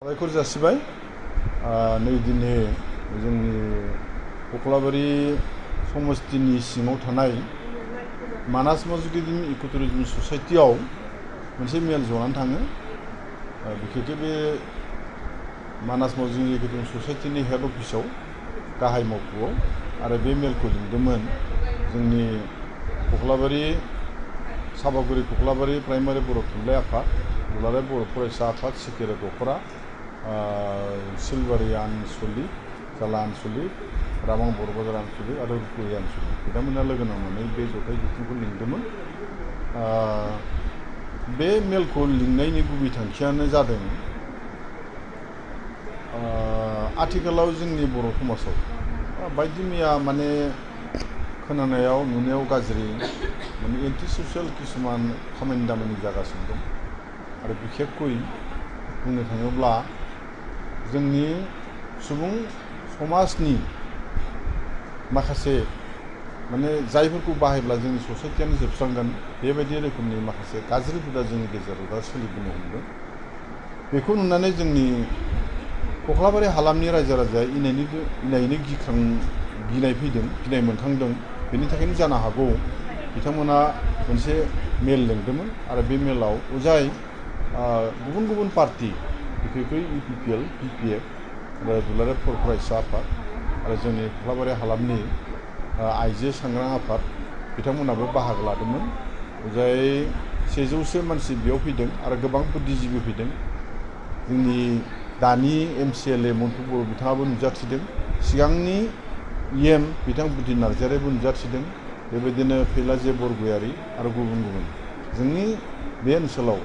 साबायखर जासिबाय नै दिनै जोंनि कक्लाबारि समस्तिनि सिङाव थानाय मानास मावजिगेन्द्रि इक'टुरिज्म ससाइटियाव मोनसे मेल जनानै थाङो बिखेखे बे मानास मावजिगेन्द्रि इक'टुरिज्म ससाइटिनि हेड अफिसाव गाहाय मावख'आव आरो बे मेलखौ लिंदोंमोन जोंनि कक्लाबारि सापागुरि कक्लाबारि प्राइमारि बर' थुनलाइ आफाद दुलाराय बर' फरायसा आफाद सिकिरा दख'रा सिलबारि आनसलिक जाला आनसलिक राबां बर' बाजार आनसलिक आरो रुपुरि आनसलिक बिथांमोना लोगो नांनानै बे जथाय जथुमखौ लिंदोंमोन। बे मेलखौ लिंनायनि गुबै थांखियानो जादों आथिखालाव जोंनि बर' समाजाव बायदि मैया माने खोनानायाव नुनायाव गाज्रि माने एन्टि ससियेल किसुमान खामानि दामानि जागासिनो दं आरो बिखेखयै बुंनो थाङोब्ला जोंनि सुबुं समाजनि माखासे माने जायफोरखौ बाहायब्ला जोंनि ससाइटियानो जोबस्रांगोन बेबायदि रोखोमनि माखासे गाज्रि हुदा जोंनि गेजेराव दा सोलिबोनो हमदों। बेखौ नुनानै जोंनि कक्लाबारि हालामनि रायजो राजाया इनायनो गिनाय फैदों, गिनाय मोनखांदों। बेनि थाखायनो जानो हागौ बिथांमोना मोनसे मेल लिंदोंमोन आरो बे मेलाव जाय गुबुन गुबुन पार्टि बिखेखै इउपिपिएल, पिपिएफ आरो दुलाराय बर' फरायसा आफाद आरो जोंनि कक्लाबारि हालामनि आइजो सांग्रां आफाद बिथांमोनाबो बाहागो लादोंमोन। जाय 100सो मानसि बेयाव फैदों आरो गोबां बुद्धिजीबि फैदों। जोंनि दानि MCLA मन्टु बर' बिथाङाबो नुजाथिदों, सिगांनि EM बिथां बुद्धि नार्जारियाबो नुजाथिदों, बेबायदिनो फैलाजे बरगयारि आरो गुबुन गुबुन जोंनि बे ओनसोलाव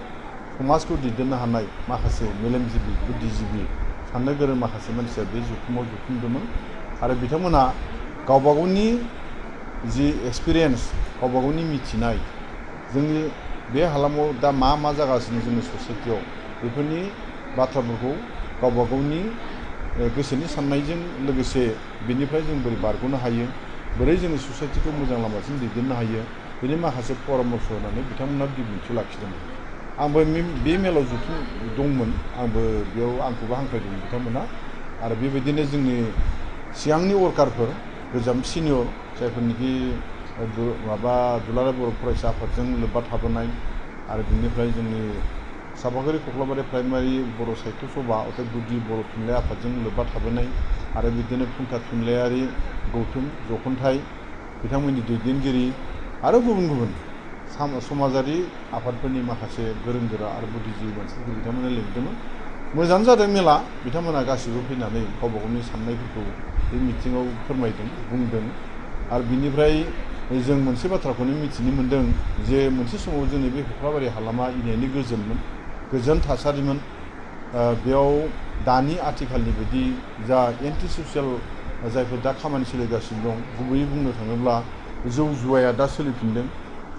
समाजखौ दैदेननो हानाय माखासे मेलेमजिबि बुद्धिजीबि साननो गोरों माखासे मानसिया बे जथुमाव जथुमदोंमोन आरो बिथांमोना गावबा गावनि जि एक्सपिरियेन्स गावबा गावनि मिथिनाय जोंनि बे हालामाव दा मा जागासिनो जोंनि ससाइटियाव बेफोरनि बाथ्राफोरखौ गावबा गावनि गोसोनि साननायजों लोगोसे बेनिफ्राय जों बोरै बारग'नो हायो, बोरै जोंनि ससाइटिखौ मोजां लामासिम दैदेननो हायो, बेनि माखासे परामर्श होनानै बिथांमोना बिबुंथि लाखिदोंमोन। आंबो बे मेलाव जथुम दंमोन, आंबो बेयाव आंखौबो हांख्रायदोंमोन बिथांमोना आरो बेबायदिनो जोंनि सिगांनि वर्कारफोर गोजाम सिनियर जायफोरनिखि दुलाराय बर' फरायसा आफादजों लोब्बा थाबोनाय आरो बिनिफ्राय जोंनि सापागुरि कक्लाबारि प्राइमारि बर' साहित्य सभा अर्थात गुदि बर' थुनलाइ आफादजों लोब्बा थाबोनाय आरो बिदिनो फुंखा थुनलाइयारि गौथुम जख'न्थाइ बिथांमोननि दैदेनगिरि आरो गुबुन गुबुन समाजारि आफादफोरनि माखासे गोरों गोरा आरो बुद्धिजीबि मानसिफोरखौ बिथांमोना लिंदोंमोन। मोजां जादों मेला, बिथांमोना गासिबो फैनानै गावबा गावनि साननायफोरखौ बे मिटिङाव फोरमायदों, बुंदों आरो बिनिफ्राय जों मोनसे बाथ्राखौनो मिथिनो मोन्दों जे मोनसे समाव जोंनि बे कक्लाबारि हालामा इनायनो गोजोन थासारिमोन। बेयाव दानि आथिखालनि बायदि जा एन्टि ससियेल जायफोर दा खामानि सोलिगासिनो दं, गुबैयै बुंनो थाङोब्ला जौ जुवाया दा सोलिफिनदों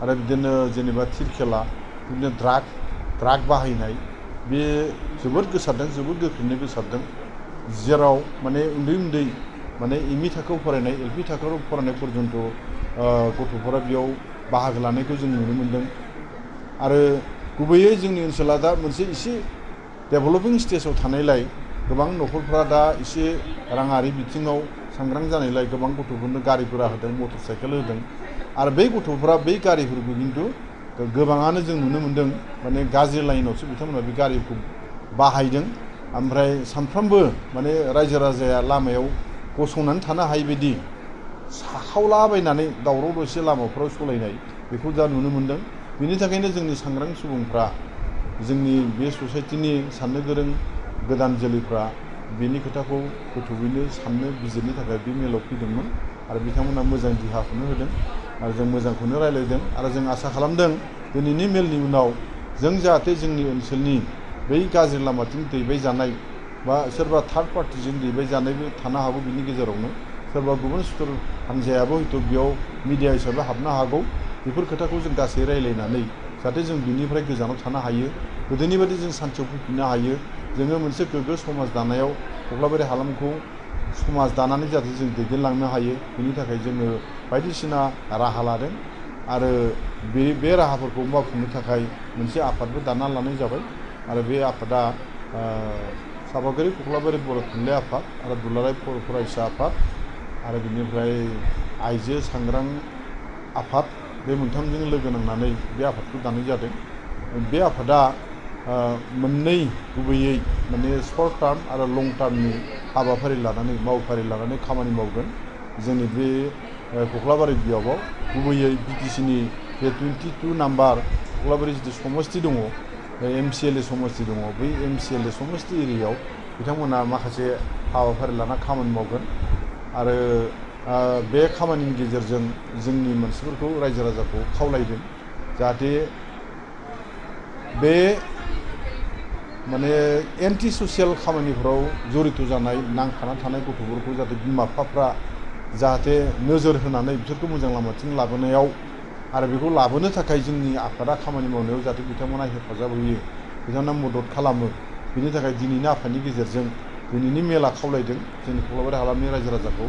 आरो बिदिनो जेनेबा थिरखेला बिदिनो ड्राग बाहायनाय बे जोबोद गोसारदों, जोबोद गोख्रैनो गोसारदों, जेराव माने उन्दै माने एमइ थाखोआव फरायनाय LP थाखोआव फरायनाय पर्यन्त गथ'फोरा बेयाव बाहागो लानायखौ जों नुनो मोन्दों आरो गुबैयै जोंनि ओनसोला दा मोनसे एसे डेभेलपिं स्टेजाव थानायलाय गोबां न'खरफ्रा दा एसे राङारि बिथिङाव सांग्रां जानायलाय गोबां गथ'फोरनो गारिफोरा होदों, मटर साइकेल होदों आरो बै गथ'फोरा बै गारिफोरखौ खिन्थु गोबाङानो जों नुनो मोन्दों माने गाज्रि लाइनावसो बिथांमोना बे गारिखौ बाहायदों। ओमफ्राय सानफ्रोमबो माने रायजो राजाया लामायाव गसंनानै थानो हायै बायदि साखावलाबायनानै दावराव दावसि लामाफ्राव सलायनाय बेखौ दा नुनो मोन्दों। बेनि थाखायनो जोंनि सांग्रां सुबुंफ्रा जोंनि बे ससाइटिनि साननो गोरों गोदान जोलैफ्रा बेनि खोथाखौ गोथौयैनो साननो बिजिरनो थाखाय बे मेलाव फैदोंमोन आरो बिथांमोना मोजां दिहाखौनो होदों आरो जों मोजांखौनो रायज्लायदों आरो जों आसा खालामदों दिनैनि मेलनि उनाव जों जाहाथे जोंनि ओनसोलनि बै गाज्रि लामाथिं दैबाय जानाय बा सोरबा थार्ड पार्टिजों दैबाय जानायबो थानो हागौ, बिनि गेजेरावनो सोरबा गुबुन सुथुर हान्जायाबो हयथ' बेयाव मिडिया हिसाबै हाबनो हागौ। बेफोर खोथाखौ जों गासै रायज्लायनानै जाहाथे जों बिनिफ्राय गोजानाव थानो हायो, गोदोनि बायदि जों सान्थियाव फैफिननो हायो, जोङो मोनसे गोग्गो समाज दानायाव कक्लाबारि हालामखौ समाज दानानै जाहाथे जों दैदेनलांनो हायो, बेनि थाखाय जोङो बायदिसिना राहा लादों आरो बे राहाफोरखौ मावफुंनो थाखाय मोनसे आफादबो दाना लानाय जाबाय आरो बे आफादा सापागुरि कख्लाबारि बर' थुनलाइ आफाद आरो दुलाराय बर' फरायसा आफाद आरो बिनिफ्राय आइजो सांग्रां आफाद बे मोनथामजों लोगो नांनानै बे आफादखौ दानाय जादों। बे आफादा मोननै गुबैयै माने सर्ट टार्म आरो लं टार्मनि हाबाफारि लानानै मावफारि लानानै खामानि मावगोन। जोंनि बे कख्लाबारि बियाबाव गुबैयै बिटिसिनि जे 22 नाम्बार कख्लाबारि जिथु समस्ति दङ, MCLA समस्ति दङ, बै MCLA समस्ति एरियायाव बिथांमोना माखासे हाबाफारि लाना खामानि मावगोन आरो बे खामानिनि गेजेरजों जोंनि मानसिफोरखौ रायजो राजाखौ खावलायदों जाहाथे बे माने एन्टि ससियेल खामानिफोराव जड़ित जानाय नांखाना थानाय गथ'फोरखौ जाहाथे बिमा बिफाफ्रा जाहाथे नोजोर होनानै बिसोरखौ मोजां लामाथिं लाबोनायाव आरो बेखौ लाबोनो थाखाय जोंनि आफादा खामानि मावनायाव जाहाथे बिथांमोना हेफाजाब होयो, बिथांमोना मदद खालामो। बिनि थाखाय दिनैनि आफादनि गेजेरजों दिनैनि मेला खावलायदों जोंनि कख्लाबारि हालामनि रायजो राजाखौ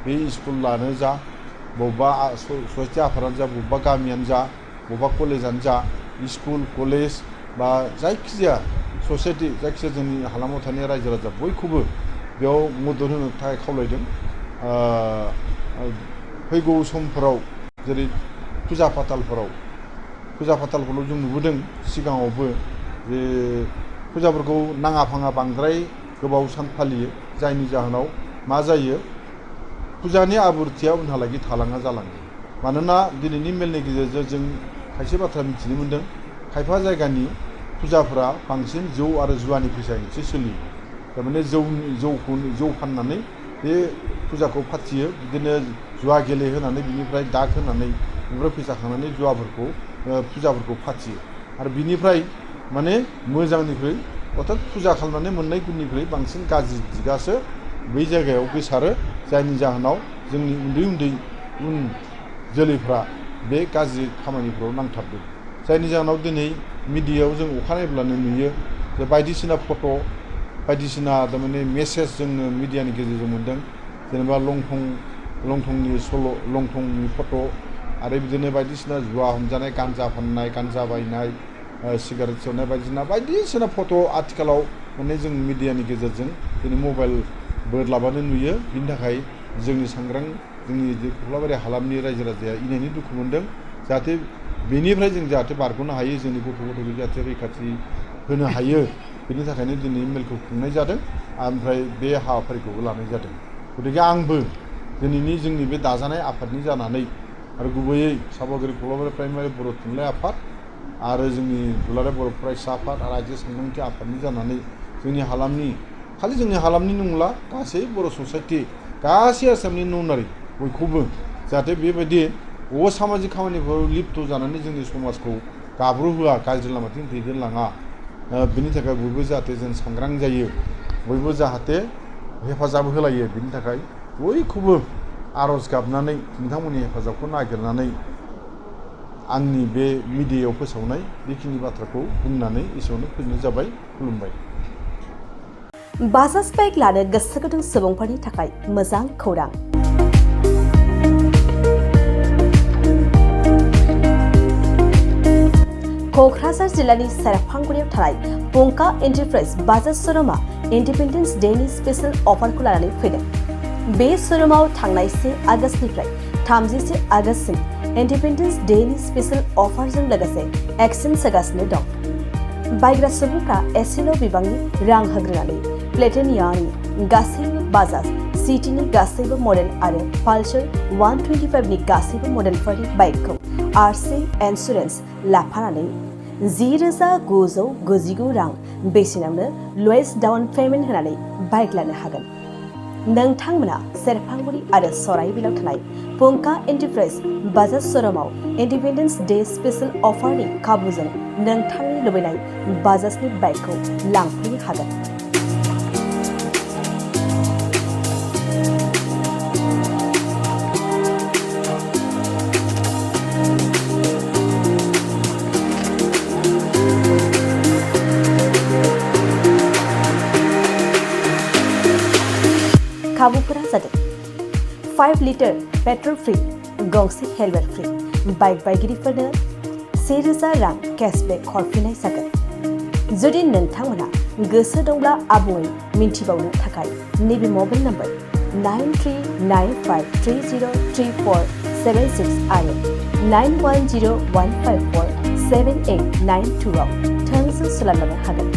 बे स्कुलानो जा, बबेबा ससाइटि आफादानो जा, बबेबा गामियानो जा, बबेबा कलेजानो जा, स्कुल कलेज बा जायखिजाया ससाइटि जायखिजाया जोंनि हालामाव थानाय रायजो राजा बयखौबो बेयाव मदद होनो थाखाय खावलायदों। फैगौ समफोराव जेरै फुजा फाथालफोराव जों नुबोदों सिगाङावबो जे फुजाफोरखौ नाङा फाङा बांद्राय गोबाव सान फालियो, जायनि जाहोनाव मा जायो फुजानि आब्रुथिया उनहालागि थालाङा जालाङो। मानोना दिनैनि मेलनि गेजेरजों जों खायसे बाथ्रा मिथिनो मोन्दों, खायफा जायगानि फुजाफोरा बांसिन जौ आरो जुवानि फैसाजोंसो सोलियो। थारमाने जौ फाननानै बे फुजाखौ फाथियो, बिदिनो जुवा गेलेहोनानै बिनिफ्राय दाग होनानै बेनिफ्राय फैसा खांनानै फुजाफोरखौ फाथियो आरो बिनिफ्राय माने मोजांनिख्रुइ अर्थात फुजा खालामनानै मोननाय गुननिख्रुइ बांसिन गाज्रि दिगासो बै जायगायाव गोसारो, जायनि जाहोनाव जोंनि उन्दै उन जोलैफ्रा बे गाज्रि खामानिफ्राव नांथाबदों। जायनि जाहोनाव दिनै मिडियायाव जों अखानायब्लानो नुयो जे बायदिसिना फट' बायदिसिना थारमाने मेसेज जोङो मिडियानि गेजेरजों मोन्दों। जेनेबा लंथंनि फट' आरो बिदिनो बायदिसिना जुवा हमजानाय, गान्जा फाननाय, गान्जा बायनाय, सिगारेट सोबनाय बायदिसिना फट' आथिखालाव माने जों मिडियानि गेजेरजों दिनै मबाइल बोदलाबानो नुयो। बिनि थाखाय जोंनि कख्लाबारि हालामनि रायजो राजाया इनायनि दुखु मोन्दों। जाहाथे बेनिफ्राय जों जाहाथे बारग'नो हायो, जोंनि गथ'फोरखौ जाहाथे रैखाथि होनो हायो, बेनि थाखायनो दिनै मेलखौ खुंनाय जादों ओमफ्राय बे हाबाफारिखौबो लानाय जादों। गतिके आंबो दिनैनि जोंनि बे दाजानाय आफादनि जानानै आरो गुबैयै सापागुरि कख्लाबारि प्राइमारि बर' थुनलाइ आफाद आरो जोंनि दुलाराय बर' फरायसा आफाद आरो आइजो सांग्रांथि आफादनि जानानै जोंनि हालामनि खालि जोंनि हालामनि नंला, गासै बर' ससाइटि गासै आसामनि ननारि बयखौबो जाहाथे बेबायदि असामाजिक खामानिफोराव लिप्त जानानै जोंनि समाजखौ गाब्र'होआ, गाज्रि लामाथिं दैदेनलाङा, बिनि थाखाय बयबो जाहाथे जों सांग्रां जायो, बयबो जाहाथे हेफाजाब होलायो। बिनि थाखाय बयखौबो आर'ज गाबनानै नोंथांमोननि हेफाजाबखौ नागिरनानै आंनि बे मिडियायाव फोसावनाय बेखिनि बाथ्राखौ बुंनानै एसेयावनो फोजोबनाय जाबाय। खुलुमबाय। बाजाज बाइक लानो गोसो गुदुं सुबुंफोरनि थाखाय मोजां खौरां। क'क्राझार जिल्लानि सेरफांगुरियाव थानाय पंका एन्टारप्राइज बाजाज श'रुमआ इन्डिपेन्डेन्स डेनि स्पेशेल अफारखौ लानानै फैदों। बे श'रुमाव थांनाय 1 आगस्तनिफ्राय 31 आगस्तसिम इन्डिपेन्डेन्स डेनि स्पेशेल अफारजों लोगोसे एक्सचेन्ज होगासिनो दं। बायग्रा सुबुंफ्रा एसेल' बिबांनि रां होग्रोनानै प्लेटिनियानि गासैबो बाजाज सिटीनि गासैबो मडेल आरो पालसार 125नि गासैबो मडेलफोरनि बाइकखौ आरसि इन्सुरेन्स लाफानानै 10,999 रां बेसेनावनो लवेस्ट डाउन पेमेन्ट होनानै बाइक लानो हागोन। नोंथांमोना सेरफांगुरि आरो सराइबिलाव थानाय पंका एन्टारप्राइज बाजाज श'रुमाव इन्डिपेन्डेन्स डे स्पेशेल अफारनि खाबुजों नोंथांनि लुबैनाय बाजाजनि बाइकखौ लांफैनो हागोन। खाबुफोरा जादों 5 लिटार पेट्रल फ्री, गंसे हेलमेट फ्री, बाइक बायगिरिफोरनो 1,000 रां केशबेक हरफिननाय जागोन। जुदि नोंथांमोना गोसो दंब्ला आबुङै मिन्थिबावनो थाखाय नैबे मबाइल नम्बर 9395303476 आरो 9101547892 आव थोंजों सोलायलांनो हागोन।